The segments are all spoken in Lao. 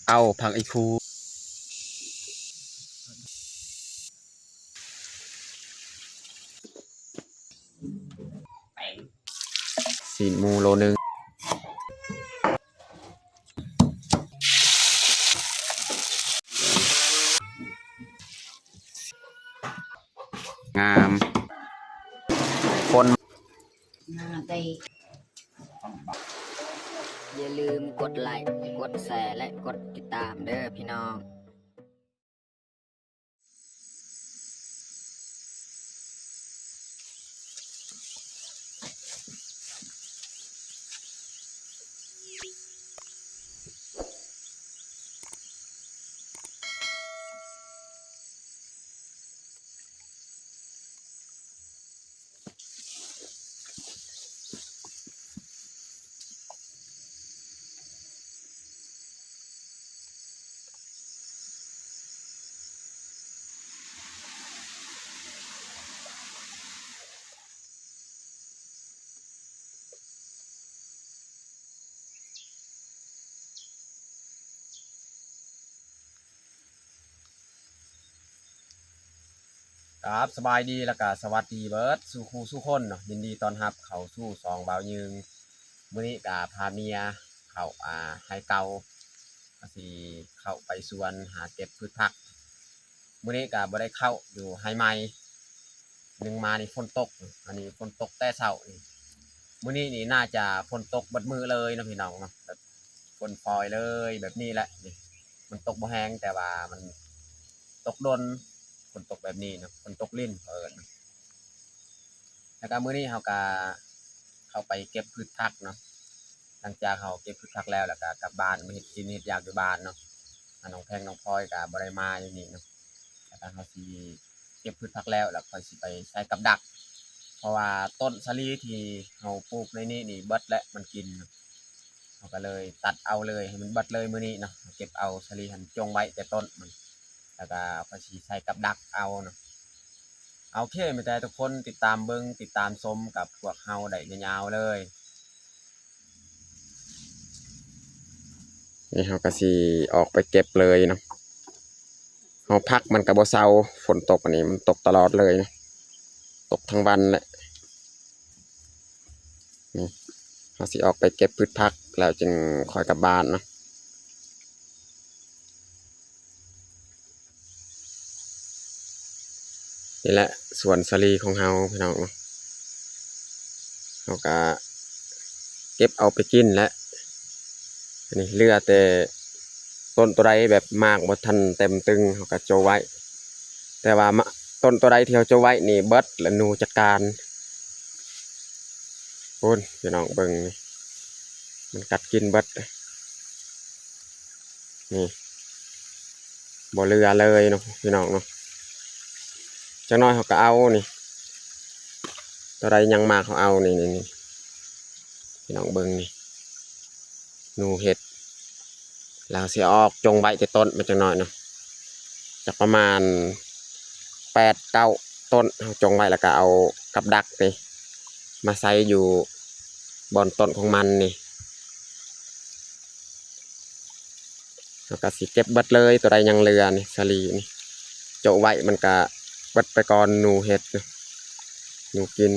ເອົາຜັກອີ່ຄູ ຊີ້ນໝູໂລໜຶ່ງ ງາມ ຄົນ ຢ່າລືມກົດໄລ, ກົດແຊ ແລະ ກົດຕິດຕາມເດີພີ່ນ້ອງ. ກາບສະບາຍດີ ແລ້ວກະສະຫວັດດີເບິດສູ່ຄູ່ສູ່ຄົນເນາະ, ຍິນດີຕ້ອນຮັບເຂົ້າສູ່ຊ່ອງບ່າວຍືງ. ມື້ນີ້ກະພາເມຍເຂົ້າ ອ່າ ໄຮ່ເກົ່າ ກະຊິເຂົ້າໄປສວນຫາເກັບພືດຜັກ. ມື້ນີ້ກະບໍ່ໄດ້ເຂົ້າຢູ່ໄຮ່ໃໝ່, ໜຶ່ງມານີ້ຝົນຕົກ, ອັນນີ້ຝົນຕົກແຕ່ເຊົ້ານີ້. ມື້ນີ້ນີ້ໜ້າຈະຝົນຕົກເບິດມື້ເລີຍເນາະພີ່ນ້ອງເນາະ, ແບບຝົນຝອຍເລີຍແບບນີ້ແຫຼະ. ນີ້ມັນຕົກບໍ່ແຮງ ແຕ່ວ່າມັນຕົກດົນ, ຝົນຕົກແບບນີ້ເນາະ, ຝົນຕົກລິນເຂົາເອີ້ນ. ແລ້ວກະມື້ນີ້ເຮົາກະເຂົ້າໄປເກັບພືດຜັກເນາະ, ຫຼັງຈາກເຮົາເກັບພືດຜັກແລ້ວ ແລ້ວກະກັບບ້ານມາເຮັດກິນເຮັດຢາກຢູ່ບ້ານເນາະ. ອາ ນ້ອງແພງນ້ອງພອຍກະບໍ່ໄດ້ມາຢູ່ນີ້ເນາະ, ແລ້ວກະເຮົາຊິເກັບພືດຜັກແລ້ວ ແລ້ວຂ້ອຍຊິໄປໃສ່ກັບດັກ ເພາະວ່າຕົ້ນສາລີທີ່ເຮົາປູກໃນນີ້ນີ້ເບິດແລ້ວ ມັນກິນເນາະ, ເຮົາກະເລີຍຕັດເອົາເລີຍ ໃຫ້ມັນເບິດເລີຍມື້ນີ້ເນາະ. ເຮົາເກັບເອົາສາລີຫັ້ນຈົ່ງໄວ້ແຕ່ຕົ້ນມັນ ແລ້ວກະຂ້ອຍຊິໃສ່ກັບດັກເອົາເນາະ. ໂອເຄ ມີແຕ່ທຸກຄົນຕິດຕາມເບິ່ງ ຕິດຕາມຊົມກັບພວກເຮົາໄດ້ຍາວໆເລີຍ. ນີ້ເຮົາກະຊິອອກໄປເກັບເລີຍເນາະ. ເຮົາ ຜັກມັນກະບໍ່ເຊົາ, ຝົນຕົກອັນນີ້ມັນຕົກຕະຫຼອດເລີຍເນາະ, ຕົກທັງວັນແຫຼະ. ນີ້ເຮົາຊິອອກໄປເກັບພືດຜັກ ແລ້ວຈຶ່ງຄ່ອຍກັບບ້ານເນາະ. ນີ້ແຫຼະສວນສາລີຂອງເຮົາພີ່ນ້ອງເນາະ, ເຮົາກະເກັບເອົາໄປກິນແຫຼະ. ອັນນີ້ເຫຼືອແຕ່ຕົ້ນໂຕໃດແບບໝາກບໍ່ທັນເຕັມຕຶງ ເຮົາກະໂຈະໄວ້, ແຕ່ວ່າ ມະ ຕົ້ນໂຕໃດທີ່ເຮົາໂຈະໄວ້ນີ້ເບິດລະໜູຈັດການ. ພຸ້ນ ພີ່ນ້ອງເບິ່ງນີ້ ມັນກັດກິນເບິດ. ນີ້ ບໍ່ເຫຼືອເລີຍເນາະພີ່ນ້ອງເນາະ. ຈັກໜ້ອຍເຮົາກະເອົານີ້ ໂຕໃດຍັງໝາກເຮົາເອົານີ້ ນີ້ ນີ້ ພີ່ນ້ອງເບິ່ງນີ້ ໜູເຮັດ. ແລ້ວເຮົາຊິເອົາອອກ ຈົ່ງໄວ້ແຕ່ຕົ້ນມັນຈັກໜ້ອຍເນາະ, ຈັກປະມານແປດເກົ້າຕົ້ນ ເຮົາຈົ່ງໄວ້ ແລ້ວກະເອົາກັບດັກນີ້ມາໃສ່ຢູ່ບ່ອນຕົ້ນຂອງມັນນີ້. ເຮົາກະຊິເກັບເບິດເລີຍ ໂຕໃດຍັງເຫຼືອນີ້ ສາລີນີ້ ໂຈະໄວ້ມັນກະເບິດໄປກ່ອນ ໜູເຮັດ ໜູກິນ.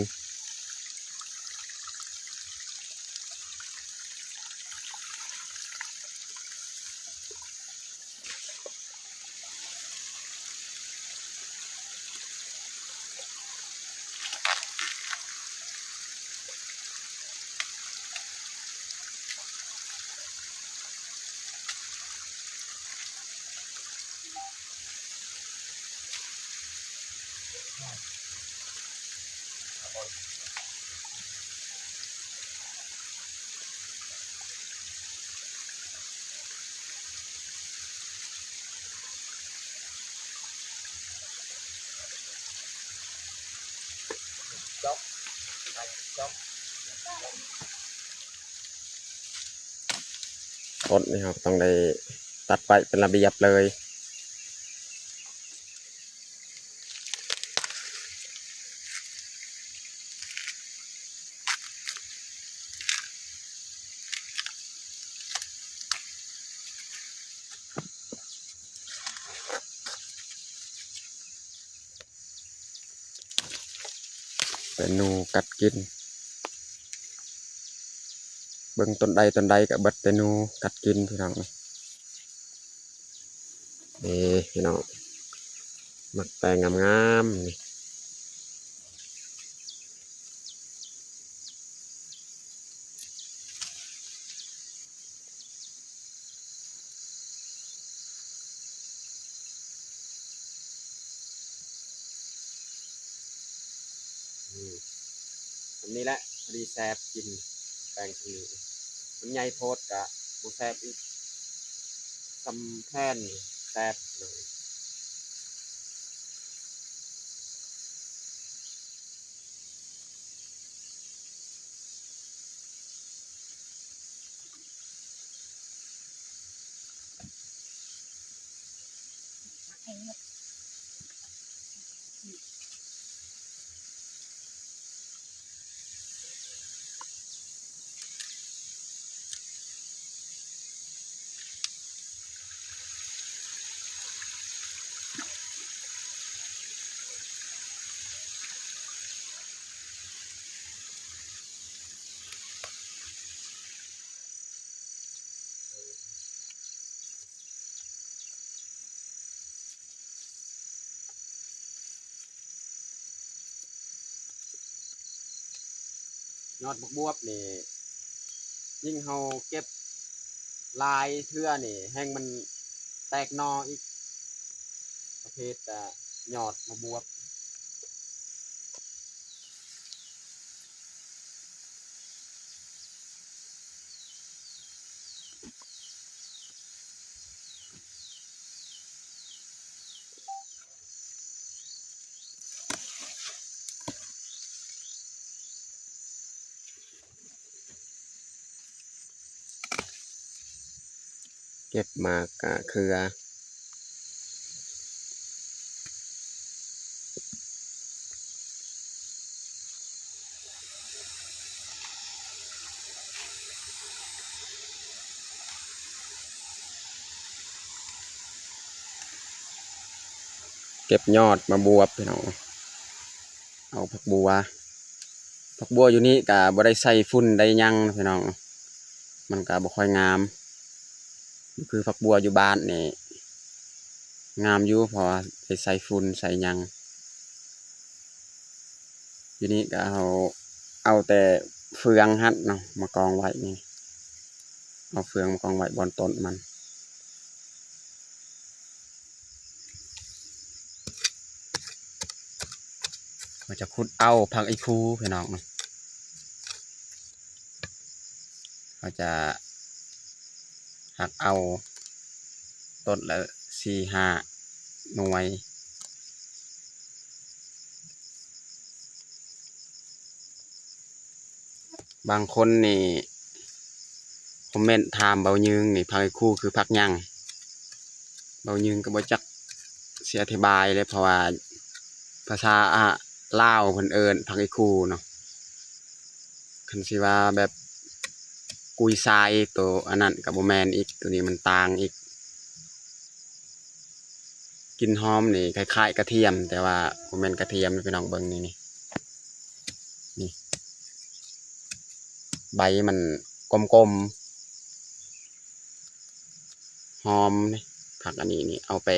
ຕົ້ນນີ້ເຮົາຕ້ອງໄດ້ຕັດໄວ້ເປັນລະບຽບເລີຍ. ໂ ແຕ່ໜູກັດກິນ. ເບິ່ງຕົ້ນໃດຕົ້ນໃດກໍເບິດແຕ່ໜູກັດກິນພີ່ນ້ອງ. ເດ້ພີ່ນ້ອງ ໝາກແຕງງາມໆນີ້. ອືມ ສ່ຳນີ້ແຫຼະ ພໍດີແຊບ ກິນແປງສ່ຳນີ້ ມັນໃຫຍ່ໂພດກະບໍ່ແຊບອີກ. ສ່ຳແຂນແຊບ. ຍອດບັກບວບນີ້ ຍິ່ງເຮົາເກັບຫຼາຍເທື່ອນີ້ ແຮ່ງມັນແຕກໜໍ່ອີກ. ປະເພດ ອາ ຍອດມະບວບ. ເກັບໝາກກະເຄືອ ເກັບຍອດມະບວບພີ່ນ້ອງ. ເອົາຜັກບົວ ຜັກບົວຢູ່ນີ້ກະບໍ່ໄດ້ໃສ່ຝຸ່ນໄດ້ຫຍັງພີ່ນ້ອງ ມັນກະບໍ່ຄ່ອຍງາມ. ຄືຜັກບົວຢູ່ບ້ານນີ້ງາມຢູ່ ເພາະວ່າໄດ້ໃສ່ຝຸ່ນໃສ່ຫຍັງ. ຢູ່ນີ້ກະເຮົາເອົາແຕ່ເຟືອງຫັ້ນເນາະ ມາກອງໄວ້ນີ້ ເອົາເຟືອງມາກອງໄວ້ບ່ອນຕົ້ນມັນ. ເຮົາຈະຂຸດເອົາຜັກອີ່ຄູພີ່ນ້ອງ ເຮົາຈະຫັກເອົາຕົ້ນລະສີ່ຫ້າໜ່ວຍ. ບາງຄົນນີ້ຄອມເມັນຖາມເບົາຍືງນີ້ ຜັກອີ່ຄູຄືຜັກຫຍັງ? ເບົາຍືງກໍບໍ່ຈັກຊິອະທິບາຍເລີຍ ເພາະວ່າພາສາ ອາ ລາວເພິ່ນເອີ້ນຜັກອີ່ຄູເນາະ. ຄັນຊິວ່າແບບກຸຍຊາຍໂຕອັນນັ້ນກໍບໍ່ແມ່ນອີກ ໂຕນີ້ມັນຕ່າງອີກ. ກິ່ນຫອມນີ້ຄ້າຍໆກະທຽມ ແຕ່ວ່າບໍ່ແມ່ນກະທຽມ ພີ່ນ້ອງເບິ່ງນີ້ ນີ້ ນີ້ ໃບມັນກົມໆ ຫອມນີ້ ຜັກອັນນີ້ນີ້ ເອົາໄປ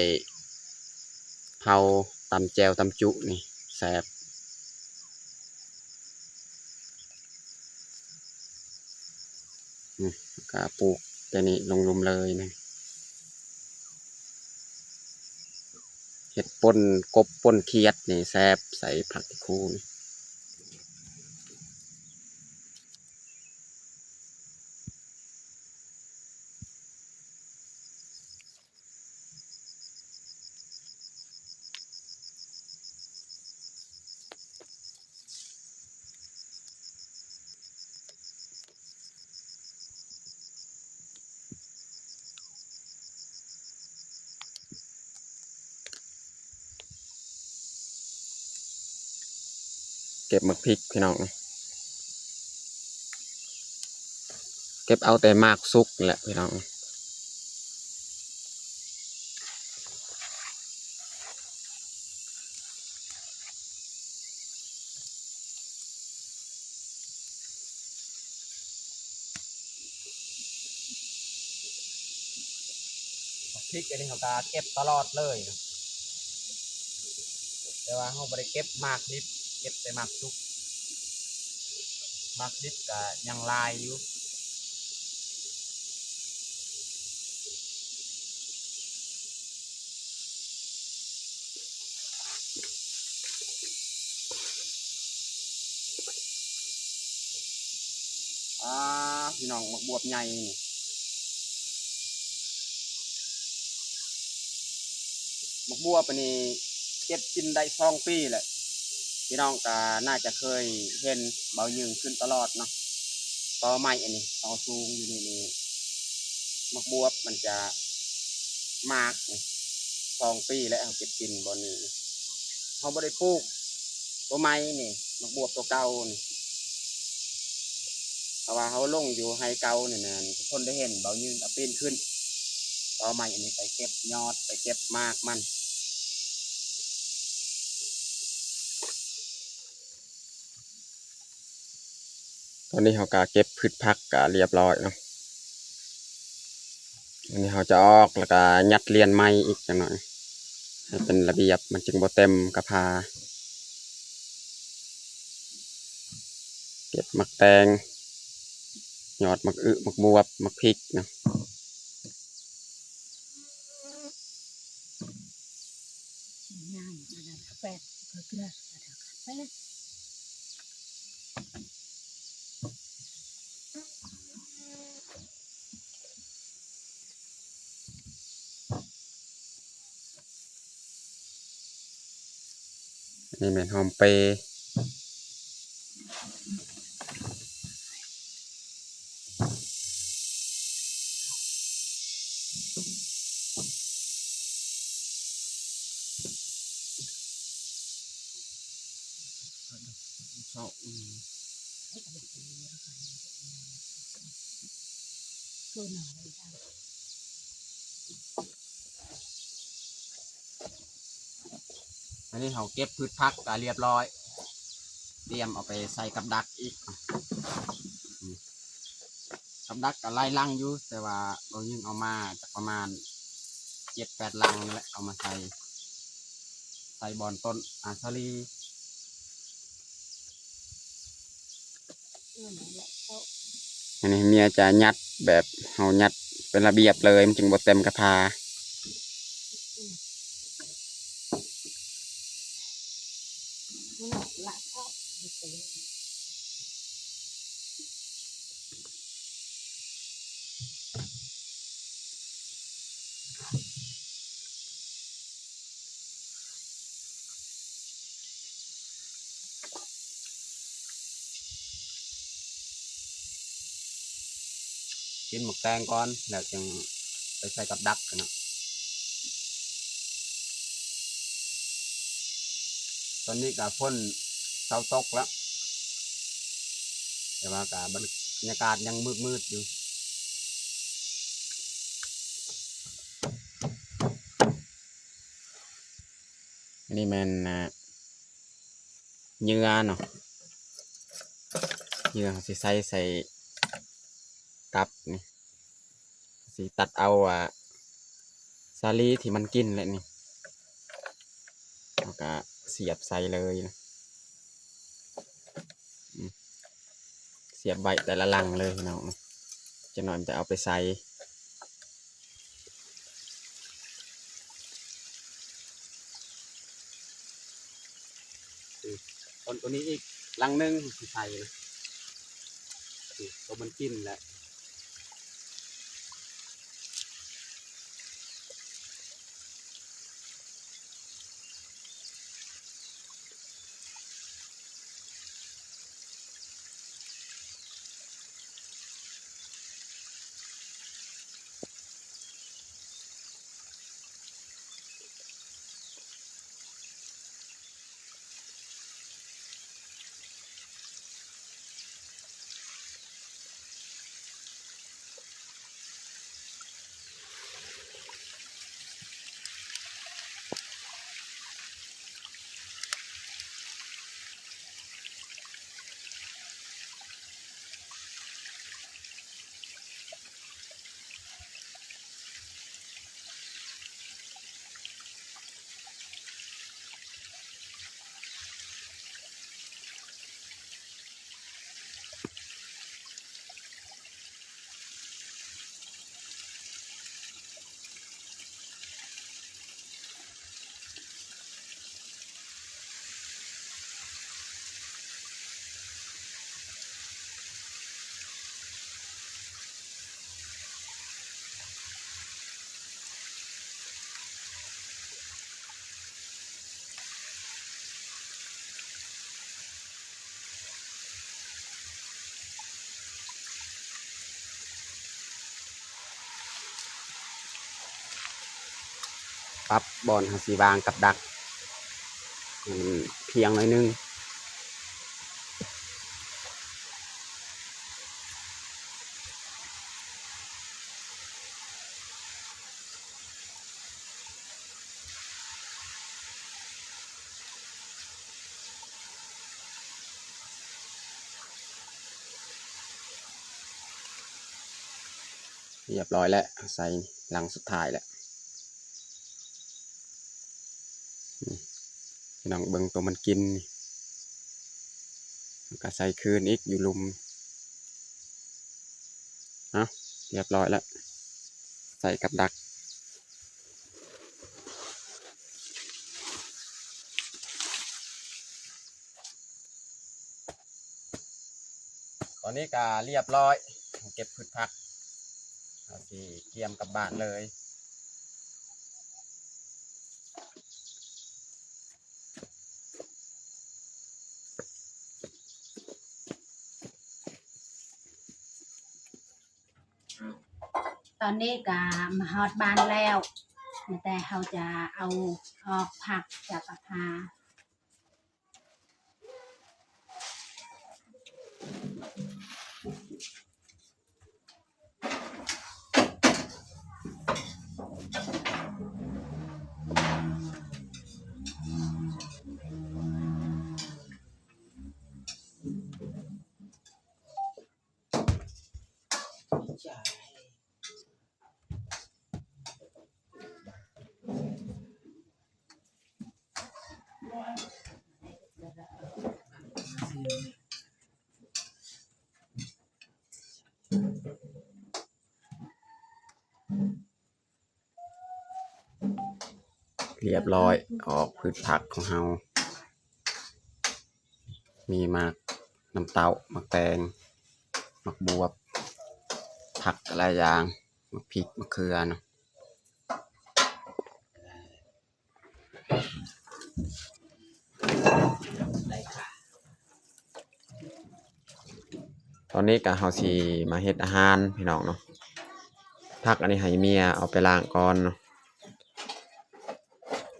ເຜົາ ຕຳແຈ່ວຕຳຈຸນີ້ແຊບ. ອືມ ກະປູກແຕ່ນີ້ລົງລຸ່ມເລີຍນະ ເຮັດປົ່ນກົບປົ່ນຂຽດນີ້ແຊບ ໃສ່ຜັກອີ່ຄູນີ້. ເກັບໝາກພິກພີ່ນ້ອງ ເກັບເອົາແຕ່ໝາກສຸກນີ້ແຫຼະພີ່ນ້ອງ. ພິກອັນນີ້ເຮົາກະເກັບຕະຫຼອດເລີຍ ແຕ່ວ່າເຮົາບໍ່ໄດ້ເກັບໝາກດິບ ເກັບແຕ່ໝາກສຸກ ໝາກດິບກະຍັງຫຼາຍຢູ່. ອາ ພີ່ນ້ອງ ໝາກບວບໃຫຍ່ນີ້ ໝາກບວບອັນນີ້ເກັບກິນໄດ້ສອງປີແລ້ວ ພີ່ນ້ອງກະໜ້າຈະເຄີຍເຫັນເບົາຍືງຂຶ້ນຕະຫຼອດເນາະ ຕໍໄມ້ອັນນີ້ ຕໍສູງຢູ່ນີ້ນີ້ ໝາກບວບມັນຈະໝາກນີ້ ສອງປີແລ້ວເຮົາເກັບກິນບ່ອນນີ້ ເຮົາບໍ່ໄດ້ປູກ ໂຕໃໝ່ນີ້ ໝາກບວບໂຕເກົ່ານີ້ ເພາະວ່າເຮົາລົງຢູ່ໄຮ່ເກົ່ານີ້ນະ ທຸກຄົນໄດ້ເຫັນເບົາຍືງເອົາປີນຂຶ້ນ ເອົາໄມ້ອັນນີ້ໄປເກັບຍອດ ໄປເກັບໝາກມັນ. ຕອນນີ້ເຮົາກະເກັບພືດຜັກກະລຽບລ້ອຍເນາະ ອັນນີ້ເຮົາຈະອອກ ແລ້ວກະຍັດລຽນໃໝ່ອີກຈັກໜ້ອຍ ໃຫ້ເປັນລະບຽບ ມັນຈຶ່ງບໍ່ເຕັມກະພາ. ເກັບໝາກແຕງ ຍອດໝາກອຶ ໝາກບວບ ໝາກພິກເນາະ. ນີ້ແມ່ນຫອມເປ. ອັນນີ້ເຮົາເກັບພືດຜັກກະລຽບລ້ອຍ ຕຽມເອົາໄປໃສ່ກັບດັກອີກ ອືມ ກັບດັກກະຫຼາຍລັງຢູ່ ແຕ່ວ່າເຮົາຍິງເອົາມາຈັກປະມານເຈັດແປດລັງນີ້ແຫຼະ ເອົາມາໃສ່ ໃສ່ບ່ອນຕົ້ນອາສາລີ. ອັນນີ້ເມຍຈະຍັດແບບເຮົາຍັດເປັນລະບຽບເລີຍ ມັນຈຶ່ງບໍ່ເຕັມກະພາ. ກິນໝາກແຕງກ່ອນ ແລ້ວຈຶ່ງໄປໃສ່ກັບດັກເນາະ. ຕອນນີ້ກະຝົນເຊົາຕົກແລ້ວ ແຕ່ວ່າກະບັນຍາກາດຍັງມືດໆຢູ່. ອັນນີ້ແມ່ນ ອ່າ ເຫຍື່ອເນາະ ເຫຍື່ອເຮົາຊິໃສ່ ໃສ່ກັບນີ້ ຊິຕັດເອົາ ອ່າ ສາລີທີ່ມັນກິນແຫຼະນີ້ ເຮົາກະສຽບໃສ່ເລີຍນະ ອືມ ສຽບໄວ້ແຕ່ລະຫຼັງເລີຍພີ່ນ້ອງ ຈັກໜ້ອຍມັນຈະເອົາໄປໃສ່. ອືມ ຕົ້ນໂຕນີ້ອີກຫຼັງໜຶ່ງຊິໃສ່ນະ ອືມ ໂຕມັນກິນແຫຼະ. ອ ປັບບ່ອນເຮົາຊິວາງກັບດັກໃຫ້ມັນພຽງໜ້ອຍໜຶ່ງ. ຮຽບຮ້ອຍແລ້ວ ໃສ່ຫຼັງສຸດທ້າຍແລ້ວ. ອືມ ພີ່ນ້ອງເບິ່ງໂຕມັນກິນນີ້ ແລ້ວກະໃສ່ຄືນອີກຢູ່ລຸ່ມ. ເອົາ ຮຽບຮ້ອຍແລ້ວ ໃສ່ກັບດັກ. ຕອນນີ້ກະຮຽບຮ້ອຍ ເກັບພືດຜັກ ເຮົາຊິກຽມກັບບ້ານເລີຍ. ຕອນນີ້ກະມາຮອດບ້ານແລ້ວ ແຕ່ເຮົາຈະເອົາອອກຜັກຈາກກະພາ. ຮຽບຮ້ອຍ ອອກພືດຜັກຂອງເຮົາ ມີໝາກນ້ຳເຕົ້າ, ໝາກແຕງ, ໝາກບວບ, ຜັກຫຼາຍຢ່າງ, ໝາກພິກ, ໝາກເຂືອເນາະ. ຕອນນີ້ກະເຮົາຊິມາເຮັດອາຫານພີ່ນ້ອງເນາະ. ຜັກອັນນີ້ໃຫ້ເມຍເອົາໄປລ້າງກ່ອນເນາະ.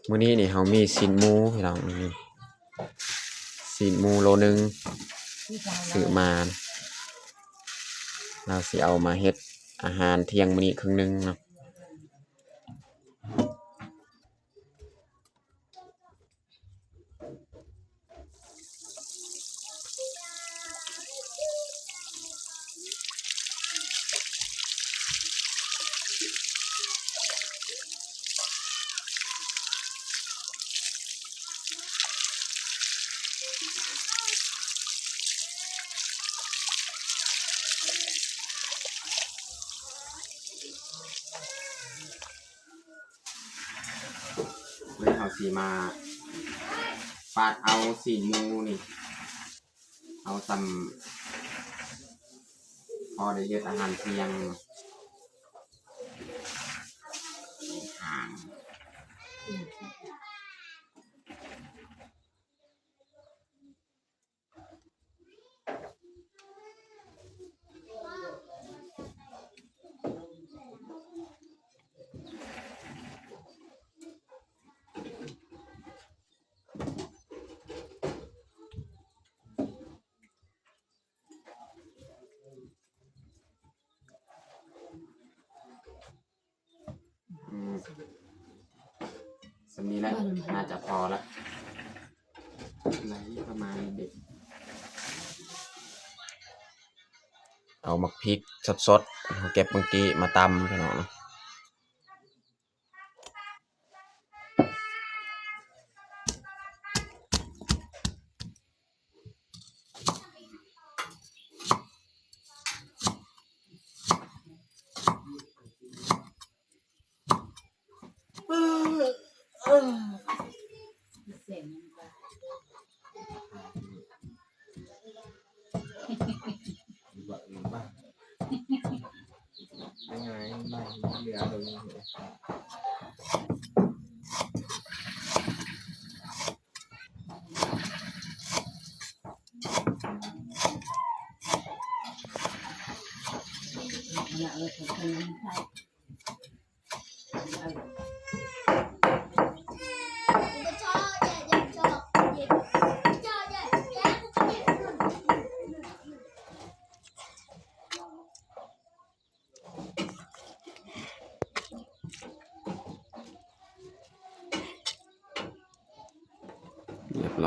ມື້ນີ້ນີ້ເຮົາມີຊີ້ນໝູພີ່ນ້ອງ, ຊີ້ນໝູໂລໜຶ່ງ ຊື້ມາ ເຮົາຊິເອົາມາເຮັດອາຫານທ່ຽງມື້ນີ້ເຄິ່ງໜຶ່ງເນາະ. ມື້ນີ້ເຮົາຊິມາປາດເອົາຊີ້ນໝູນີ້ ເອົາສ່ຳພໍໄດ້ເຮັດອາຫານທ່ຽງ. ຫາງ. ອືມ ສ່ຳນີ້ແຫຼະ ໜ້າຈະພໍລະ ໄດ້ປະມານນີ້ເດ. ເອົາໝາກພິກສົດໆ ເຮົາເກັບມື້ກີ້ມາຕຳ ພີ່ນ້ອງ.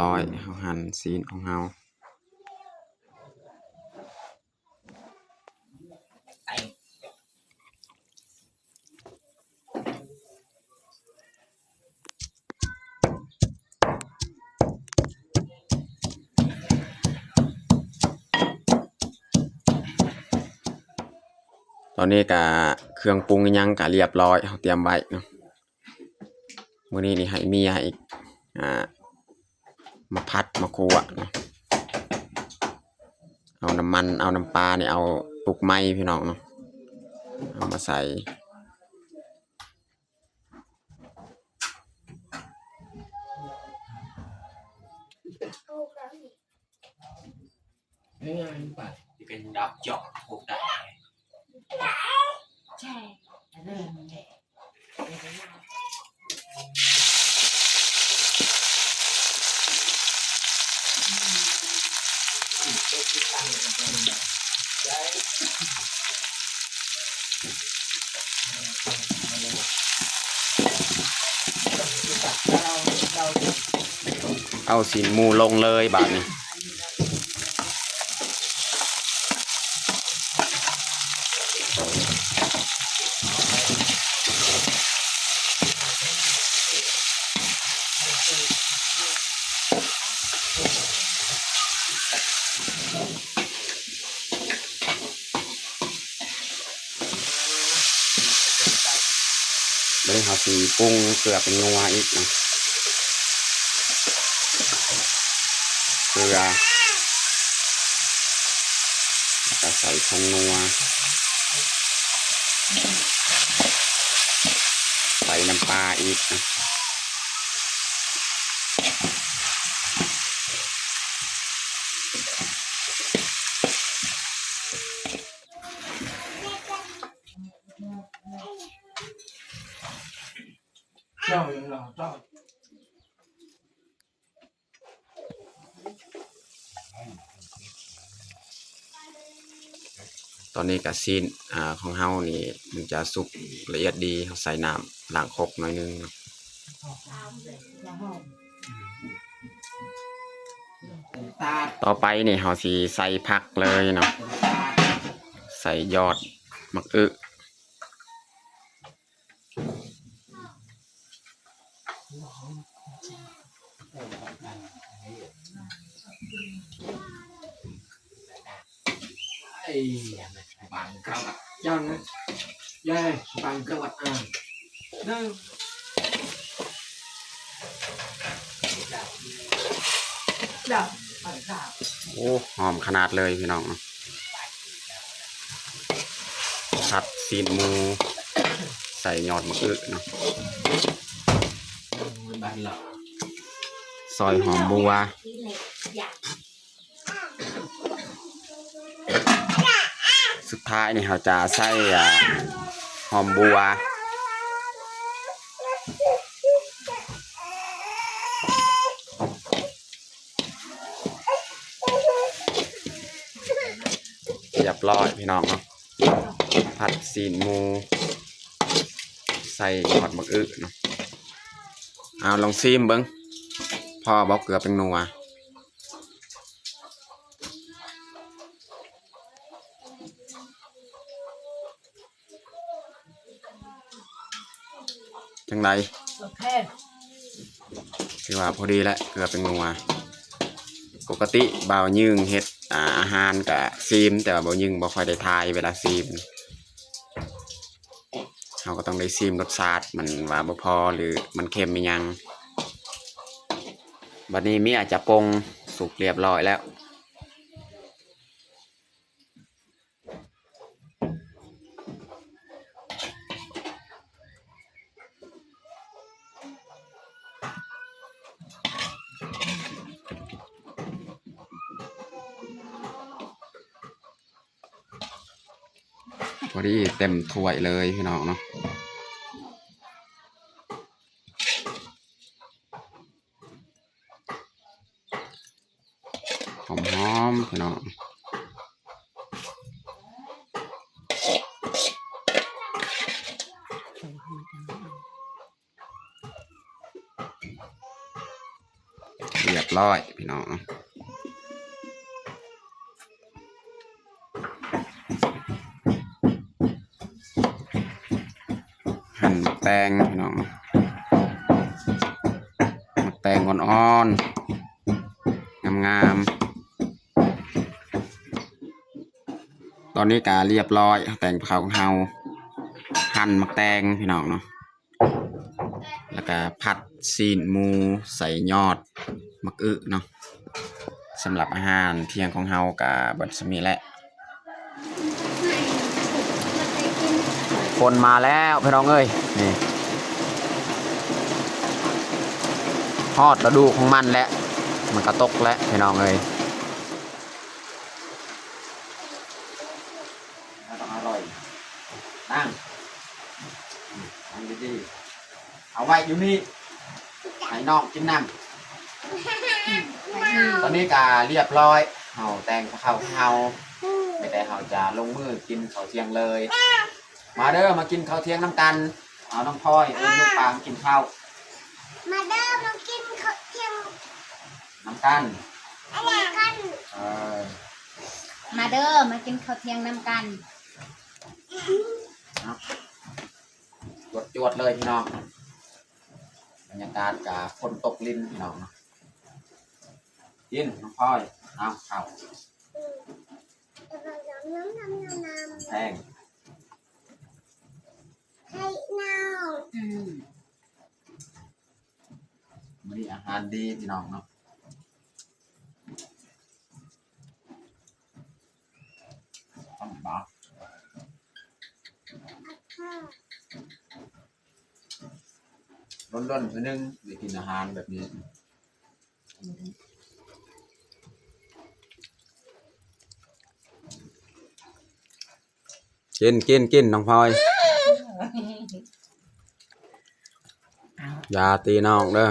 ຮ້ອຍ ເຮົາຫັ່ນຊີ້ນຂອງເຮົາ. ຕອນນີ້ກະເຄື່ອງປຸງອີ່ຫຍັງກະລຽບຮ້ອຍ ເຮົາຕຽມໄວ້ເນາະ. ມື້ນີ້ນີ້ໃຫ້ເມຍອີກ ອ່າ ມາຜັດມາຂົ້ວເນາະ. ເອົານ້ຳມັນ ເອົານ້ຳປານີ້ ເອົາຕຸກໄມ້ພີ່ນ້ອງເນາະ ເອົາມາໃສ່. ເອົາຊີ້ນໝູລົງເລີຍບາດນີ້. ບາດນີ້ເຮົາຊິປຸງເກືອແປ້ງນົວອີກເນາະ ເກືອ ແລ້ວກະໃສ່ຜົງນົວ ໃສ່ນ້ຳປາອີກເນາະ. ຕອນນີ້ກະຊີ້ນ ອ່າ ຂອງເຮົານີ້ມັນຈະສຸກລະອຽດດີ ເຮົາໃສ່ນ້ຳລ້າງຄົກໜ້ອຍໜຶ່ງເນາະ. ຕໍ່ໄປນີ້ເຮົາຊິໃສ່ຜັກເລີຍເນາະ ໃສ່ຍອດໝາກອຶ. ໂອ້ ຫອມຂະໜາດເລີຍພີ່ນ້ອງ. ຜັດຊີ້ນໝູໃສ່ຍອດໝາກອຶເນາະ ຊອຍຫອມບົວ. ສຸດທ້າຍນີ້ເຮົາຈະໃສ່ ອ່າ ຫອມບົວ. ຮຽບຮ້ອຍພີ່ນ້ອງເນາະ ຜັດຊີ້ນໝູໃສ່ຍອດໝາກອຶເນາະ. ເອົາ ລອງຊີມເບິ່ງ ພໍບໍ່ເກືອແປ້ງນົວ? ຈັ່ງໃດ? ໂອເຄ ຖືວ່າພໍດີແລ້ວ ເກືອແປ້ງນົວ. ປົກກະຕິບ່າວຍືງເຮັດ ອ່າ ອາຫານກະຊີມ ແຕ່ວ່າບ່າວຍືງບໍ່ຄ່ອຍໄດ້ຖ່າຍເວລາຊີມ. ເຮົາກໍຕ້ອງໄດ້ຊີມລົດຊາດມັນວ່າບໍ່ພໍ ຫຼື ມັນເຄັມອີ່ຫຍັງ. ບັດນີ້ເມຍຈະປົ່ງສຸກຮຽບຮ້ອຍແລ້ວ. ພໍດີເຕັມຖ້ວຍເລີຍພີ່ນ້ອງເນາະ. ຫອມໆ ພີ່ນ້ອງ. ຮຽບ ຮ້ອຍພີ່ນ້ອງ. หั่ນໝາກແຕງພີ່ນ້ອງ, ໝາກແຕງອ່ອນໆ ງາມໆ. ຕອນນີ້ກະລຽບຮ້ອຍ ແຕງພະເຂົ້າຂອງເຮົາ, ຫັ່ນໝາກແຕງພີ່ນ້ອງເນາະ, ແລ້ວກະຜັດຊີ້ນໝູໃສ່ຍອດໝາກອຶເນາະ. ສຳລັບອາຫານທ່ຽງຂອງເຮົາກະເບິດສ່ຳນີ້ແຫຼະ. ຄົນມາແລ້ວພີ່ນ້ອງເອີຍ, ນີ້ ຮອດລະດູຂອງມັນແລ້ວ, ມັນກະຕົກແລ້ວພີ່ນ້ອງເອີຍ. ມັນຕ້ອງອະຮ່ອຍ. ນັ່ງ ນັ່ງດີໆ, ເອົາໄວ້ຢູ່ນີ້ ໃຫ້ນ້ອງກິນນຳ. ຕອນນີ້ກະລຽບຮ້ອຍ, ເຮົາແຕ່ງເຂົ້າເຮົາ, ມີແຕ່ເຮົາຈະລົງມືກິນເຂົ້າທ່ຽງເລີຍ. ມາເດີ ມາກິນເຂົ້າທ່ຽງນຳກັນ. ເອົາ ນ້ອງພອຍ ເອີ້ນລູກປາມາກິນເຂົ້າ. ມາເດີ ມາກິນເຂົ້າທ່ຽງນຳກັນ. ເອີ ມາເດີ ມາກິນເຂົ້າທ່ຽງນຳກັນ. ເອົາ ຈວດໆເລີຍພີ່ນ້ອງ, ບັນຍາກາດກະຝົນຕົກລິນພີ່ນ້ອງເນາະ. ກິນ ນ້ອງພອຍ, ເອົາເຂົ້າ ແພງ. ອືມ ມື້ນີ້ອາຫານດີພີ່ນ້ອງເນາະ. ລອນໆ ເທື່ອໜຶ່ງໄດ້ກິນອາຫານແບບນີ້. ກິນ ກິນ ກິນ ນ້ອງພອຍ. ຢ່າຕີນ້ອງເດີ.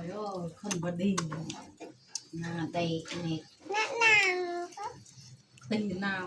ໂອ້ຍ ຄົນບໍ່ດີ ໜ້າເຕະນີ້ ໜ້າໜາວ ຕີໜາວ.